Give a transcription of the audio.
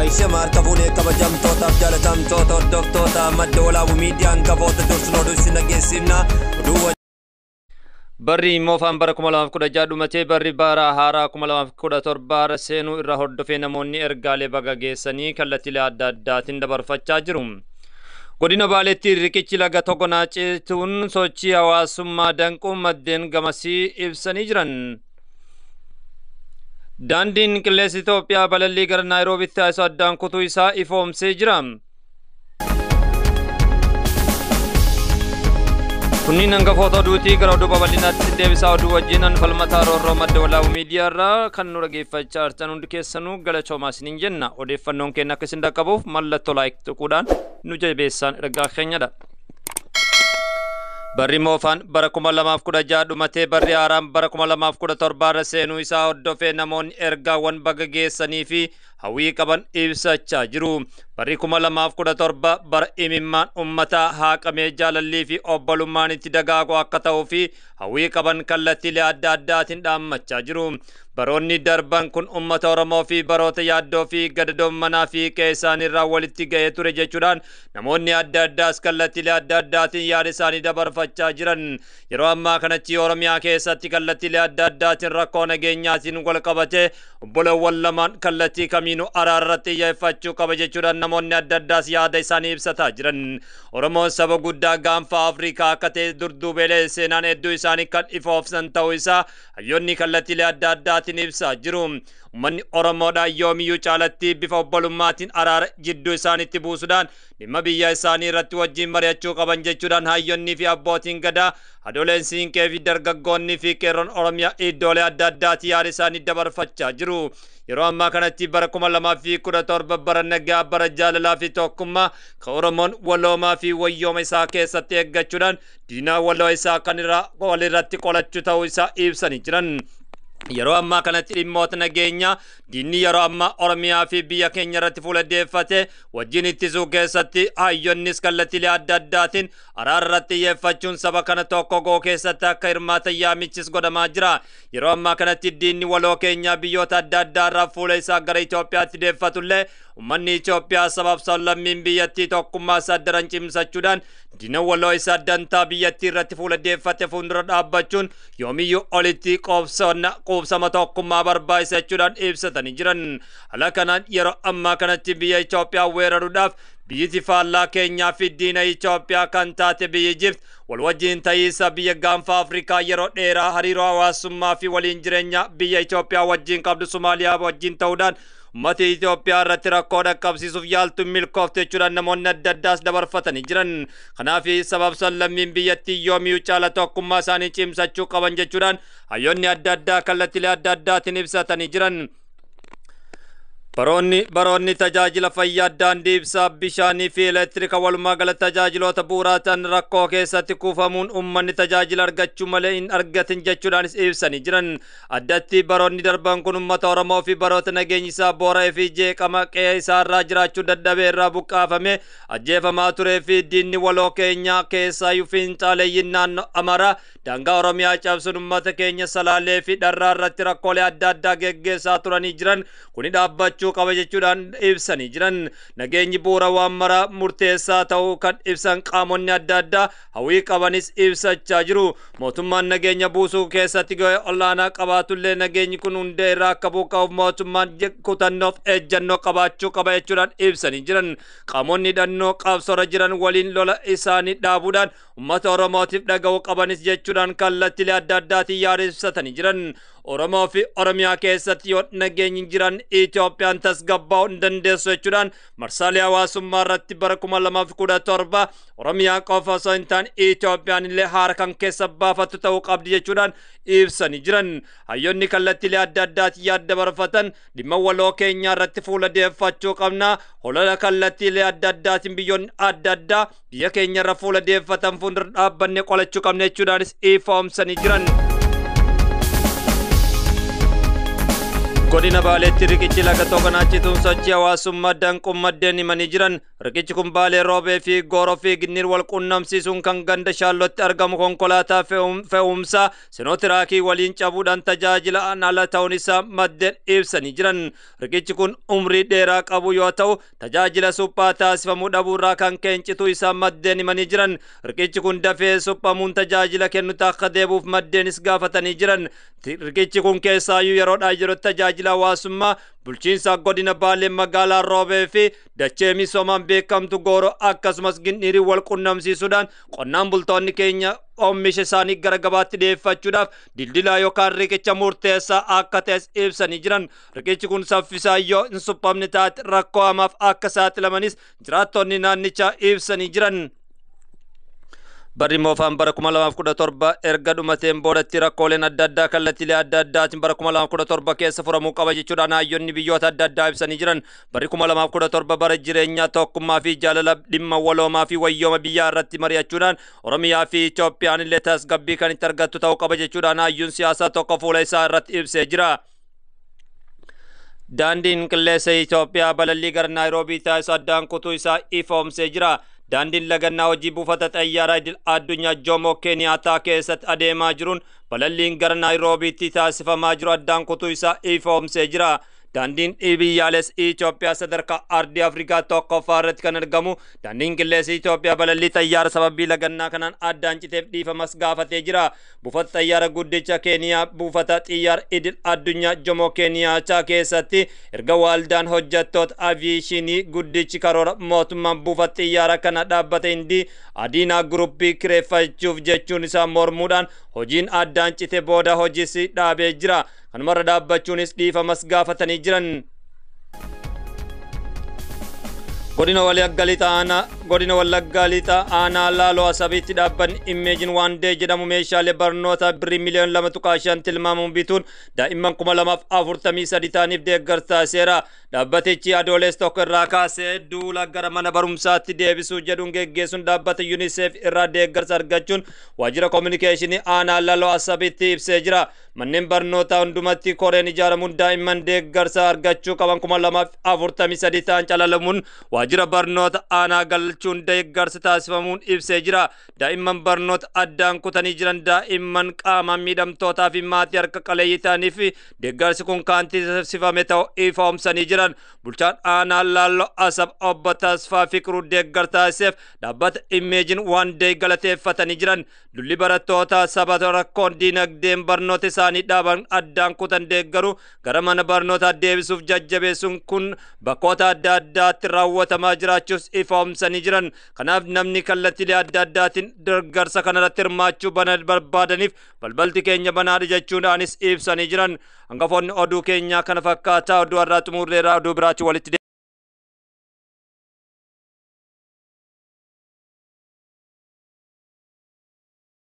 Aishema harka fuunee kabajamtootaaf jaalatamtoota hordoftoota madda walaabuu miidiyaan gafoota dursin oduu isin dhageessifna. Oduu Barri moofaan bara 2016 dhumatee barri bara haaraa 2017 seenuu irra hordofee namoonni ergaalee baga geessanii kallattiilee adda addaatiin dabarfachaa jiru. Godina Baaleetti riqichi laga Togonaa cituun sochii hawaasummaa danquun maddeen gamasii ibsanii jiran. Daandiin qilleensa Itoophiyaa balallii gara Naayiroobitti taasisu addaan kutuu isaa ifoomsee jira. Kunniin hangafoota oduutii gara oduu babal'inaatti deebisaa oduu wajjin anfalmataa roorroo madda walaabuu miidiyaa irraa kan nu dhageeffachaa jirtan hundi keessanuu galatoomaa isiniin jenna. Odeeffannoon keenya akka isin dhaqqabuuf mallattoo like tuquudhaan nu jabeessaan ergaa keenyadha. Barri moofaan bara 2016 dhumatee barri haaraan bara 2017 irra seenuu isaa hordofee namoonni ergaawwan baga geessanii fi hawwii qaban ibsachaa jiru. Barri 2017 bara imimmaan uummataa haaqamee jaalallii fi obbolummaan itti dagaagu akka ta'uu fi hawwii qaban kallattiilee adda addaatiin dhaammachaa jiru. Baroonni darban kun uummata Oromoo fi baroota yaaddoo fi gadadoommanaa fi qe'ee isaaniirraa walitti ga'ee ture jechuudhaan namoonni adda addaas kallattiilee adda addaatiin yaada isaanii dabarfachaa jiran. Yeroo ammaa kanatti Oromiyaa keessatti kallattiilee adda addaatiin rakkoo nageenyaatiin wal qabatee obbolowwan lamaan kallattii kamiinuu araarratti xiyyeeffachuu qaba jechuudhaan namoonni adda addaas yaada isaanii ibsataa jiran. Oromoon saba guddaa gaanfa Afrikaa akka ta'e durduubeelee seenaan hedduu isaanii kan ifoofsan ta'uu isaa hayyoonni kallattiilee adda addaatiin ibsaa jiru. Uummanni Oromoodhaa yoomiyyuu caalatti bifa obbolummaatiin araara jidduu isaaniitti buusuudhaan dhimma biyya isaanii irratti wajjin mari'achuu qaban jechuudhaan hayyoonnii fi abbootiin gadaa haadholeen siinqee fi dargaggoonni fi qeerroon Oromiyaa iddoolee adda addaatti yaada isaanii dabarfachaa jiru. Yeroo ammaa kanatti bara 2017 bara nagaa bara jaalalaa fi tokkummaa kan Oromoon waloomaa fi wayyooma isaa keessatti eeggachuudhaan diinaa waloo isaa kan walirratti qolachuu ta'uu isaa ibsanii jiran. Yeroo ammaa kanatti dhimmoota nageenyaa diinni yeroo ammaa Oromiyaa fi biyya keenya irratti fuula deeffate wajjin ittisuu keessatti hayyoonnis kallattiilee adda addaatiin araara irratti xiyyeeffachuun saba kana tokko goo keessatti akka hirmaatan yaamichis godhamaa jira. Yeroo ammaa kanatti diinni waloo keenyaa biyyoota adda addaa irraa fuula isaa gara Itoophiyaatti deeffatullee uummanni Itoophiyaa sabaaf sablammiin biyyattii tokkummaa isaa daran cimsachuudhaan diina waloo isaa dantaa biyyattii irratti fuula deeffate fuuldura dhaabbachuun yoomiyyuu olitti quubsama tokkummaa barbaachisa jechuudhaan ibsatanii jiran. Haala kanaan yeroo ammaa kanatti biyya Itoophiyaa weeraruudhaaf biyyi faallaa keenyaa fi diina Itoophiyaa kan taate biyyi Ijipt wal wajjin ta'iinsa biyya gaanfa Afrikaa yeroo dheeraa hariiroo hawaasummaa fi waliin jireenya biyya Itoophiyaa wajjin qabdu Somaaliyaa wajjin ta'uudhaan uummata Itoophiyaa irratti rakkoo dhaqqabsiisuuf yaaltu milkoofte jechuudhaan namoonni adda addaas dabarfatanii jiran. Kanaaf sabab lammiin biyyattii yoomiyyuu caala tokkummaa isaanii cimsachuu qaban jechuudhaan hayyoonni adda addaa kallattiilee adda addaatiin ibsatanii jiran. Baroonni tajaajila fayyaa daandii ibsaa bishaanii fi elektiriika walumaa gala tajaajiloota bu'uuraa ta'an rakkoo keessatti kuufamuun uummanni tajaajila argachuu malee hin argatin jechuudhaanis ibsanii jiran. Addatti baroonni darban kun uummata Oromoo fi baroota nageenyi isaa boora'ee fi jeeqama qe'ee isaarraa jiraachuu dadhabee irraa buqqaafame ajjeefamaa turee fi diinni waloo keenyaa keessaayyuu fiinxaaleeyyiin naannoo Amaaraa daangaa Oromiyaa cabsuun uummata keenya Salaalee fi Dharraa irratti rakkoolee adda addaa geggeessaa turanii jiran kuni dhaabbachuu qaba jechuudhaan ibsanii jiran. Nageenyi bu'uura waan maraa murteessaa ta'uu kan ibsan qaamonni adda addaa hawwii qabanis ibsachaa jiru. Mootummaan nageenya buusuu keessatti gahee olaanaa qabaatullee nageenyi kun hundee irraa akka buqqa'uuf mootummaan kutannoof ejjennoo qabaachuu qaba jechuudhaan ibsanii jiran. Qaamonni hidhannoo qabsoorra jiran waliin lola isaanii dhaabuudhaan uummata Oromootiif dhaga'uu qabanis jechuudhaan kallattiilee adda addaatiin yaada ibsatanii jiran. Oromoo fi Oromiyaa keessatti yoo nageenyi jiran Itoophiyaan tasgabbaa'uu hin dandeessu jechuudhaan marsaalee hawaasummaa irratti bara 2017 Oromiyaa qofa osoo hin taane Itoophiyaan illee haara kan keessa baafattu ta'uu qabdi jechuudhaan ibsanii jiran. Hayyoonni kallattiilee adda addaatiin yaada barfatan dhimma waloo keenyaa irratti fuula deeffachuu qabna. Holola kallattiilee adda addaatiin biyyoonni adda addaa biyya keenya irra fuula deeffatan fuuldura dhaabbannee qolachuu qabna jechuudhaanis ifoomsanii jiran. Godina Baaleetti riqichi laga Toqanaachituun sochii hawaasummaa danquun maddeen himanii jiran. Riqichi kun Baalee Roobee fi Gooroo fi Ginniir wal quunnamsiisuun kan ganda Shaallotti argamu konkolaataa fe'umsaa Sinootiraakii waliin cabuudhaan tajaajila ala ta'uun isaa maddeen ibsanii jiran. Riqichi kun umrii dheeraa qabu yoo ta'u, tajaajila suphaa taasifamuu dhabuurraa kan keencitu isaa maddeen himanii jiran. Riqichi kun dafee suphamuun tajaajila kennutti akka deebi'uuf maddeenis gaafatanii jiran. Riqichi kun keessaayyuu yeroodhaa yerootti tajaajila hawaasummaa bulchiinsa godina Baalee magaalaa Roobee fi dachee misoomaan beekamtu Gooroo akkasumas Ginniirii wal qunnamsiisuudhaan qonnaan bultoonni keenya oomisha isaanii gara gabaatti dhiyeeffachuudhaaf dildilaa yookaan riqicha murteessaa akka ta'es ibsanii jiran. Riqichi kun saffisaa yoo hin suphamne taate rakkoo hamaaf akka saaxilamanis jiraattonni naannichaa ibsanii jiran. Barri moofaan bara 2017 erga dhumateen boodatti rakkooleen adda addaa kallattiilee adda addaatiin bara 2017 keessa furamuu qaba jechuudhaan hayyoonni biyyoota adda addaa ibsanii jiran. Barri 2017 bara jireenyaa, tokkummaa fi jaalala, dhimma waloomaa fi wayyooma biyyaa irratti mari'achuudhaan Oromiyaa fi Itoophiyaan illee tasgabbii kan itti argattu ta'uu qaba jechuudhaan hayyuun siyaasaa tokko fuula isaa irratti ibsee jira. Daandiin qilleensa Itoophiyaa balallii gara Naayiroobii taasisu addaan kutuu isaa ifoomsee jira. Daandiin lagannaa hojii buufata xayyaaraa idil addunyaa Joomoo Keeniyaataa keessatti adeemaa jiruun balalliin gara Naayiroobiitti taasifamaa jiru addaan kutuu isaa ifoomsee jira. Daandiin biyyaalessa Itoophiyaa sadarkaa ardii Afrikaa tokkoffaa irratti kan argamu daandiin qilleensa Itoophiyaa balallii xayyaara sababii lagannaa kanaan addaan citeef dhiifamas gaafatee jira. Buufata xayyaara guddicha Keeniyaa, buufata xiyyaara idil addunyaa Jomoo Keeniyaataa keessatti erga waaldaan hojjettoota aviyeeshinii guddichi karoora mootummaan buufata xiyyaara kana dhaabbata Hindii Adiinaa Guruppii kireeffachuuf jechuun isaa mormuudhaan hojiin addaan cite booda hojiis dhaabee jira. Kanumarra dhaabbachuunis dhiifamas gaafatanii jiran. Godina Wallaggaa Lixaa Aanaa Laaloo Asabiitti dhaabbanni Imagine One Day jedhamu meeshaalee barnootaa birrii miliyoona 2.5 tilmaamuun bituun daa'imman 2043 ta'aniif deeggarsa taasiseera. Dhaabbatichi Adoolessa 1 irraa kaasee duula gara mana barumsaatti deebisuu jedhuun geggeessuun dhaabbata UNICEF irraa deeggarsa argachuun waajjira koominikeeshinii Aanaa Laaloo Asabiitti ibsee jira. Manneen barnootaa hundumatti koreen ijaaramuun daa'imman deeggarsa argachuu qaban 2043 ta'an calalamuun waajjira barnoota aanaa galchuun deeggarsa taasifamuun ibsee jira. Daa'imman barnoota addaan kutanii jiran, daa'imman qaamaan miidhamtootaa fi maatii harka qaleeyyii ta'aniif deeggarsi kun kan taasifame ta'uu ifoomsanii jiran. Bulchaan aanaa Laalloo Asab obbo Tasfaa Fiqiruu deeggarsa taasiseef dhaabbata Imagine One Day galateeffatanii jiran. Dulli barattoota saba rakkoon diinagdeen barnoota isaanii dhaaban addaan kutan deeggaru gara mana barnootaa deebisuuf jajjabeessuun kun bakkoota adda addaatti raawwatamaa jiraachuus ifoomsanii jiran. Kanaaf namni kallattiilee adda addaatiin deeggarsa kanarratti hirmaachuu barbaadaniif balbalti keenya banaadha jechuudhaanis ibsanii jiran. Hangafoonni oduu keenyaa kana fakkaataa, oduu har'aa xumurreeraa, oduu biraatti walitti